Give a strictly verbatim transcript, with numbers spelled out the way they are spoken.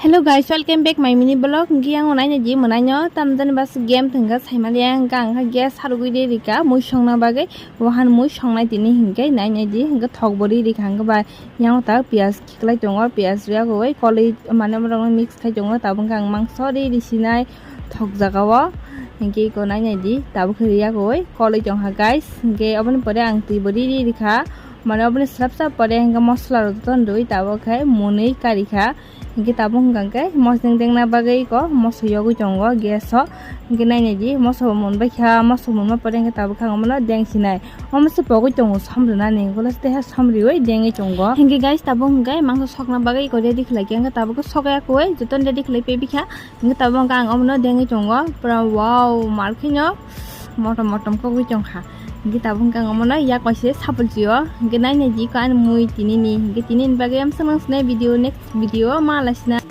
Hello guys, welcome back my mini vlog. Hingke ang naina di mwnaino tamjani bas game thwngkha saimaliya, hingke ang kha gas sarugwi de rika mui songna bagwi, wahan mui songnai tini hingke naina di hingke thok bo ri rika hingke ba yang ta piyaj khiklai tongo, piyaj riya goi koloi mane borok mix khai tongo, tabuk hingke ang mangso ri risinai thok jaga o, hingke iko naina di tabuk khe riya goi koloi tongkha guys, hingke oboni pore ang twi bo ri ri rikha. Mane oboni srap srap pore hingke mosla rok joto rwi tabuk khe mwnwi karikha. Hingke tabuk hingka khe mosdeng dengna bagwi ko moso yogwi tongo gas o. Hingke nainai di moso bo monbaikha, moso monma pore hingke tabuk khe ang omono dengsinai. Omo se pogwi tongo som rwnani, hingke ulo se teha som riwi dengwi tongo. Hingke guys tabuk hingke mangso sokna bagwi ko ready khlaikha, hingke tabuk khe sokya koi joto ready khlai pebikha. Hingke tabuk hingke ang omono dengwi tongo, pura wow mar kheno. Motom motom kogwi tongkha. Hingke tabuk hingke ang omono yak kaisa sapul chio. Hingke nainai di ko ani mui tinini. Hingke tinini bagwi amsong nang sinai video, next video ma laisina.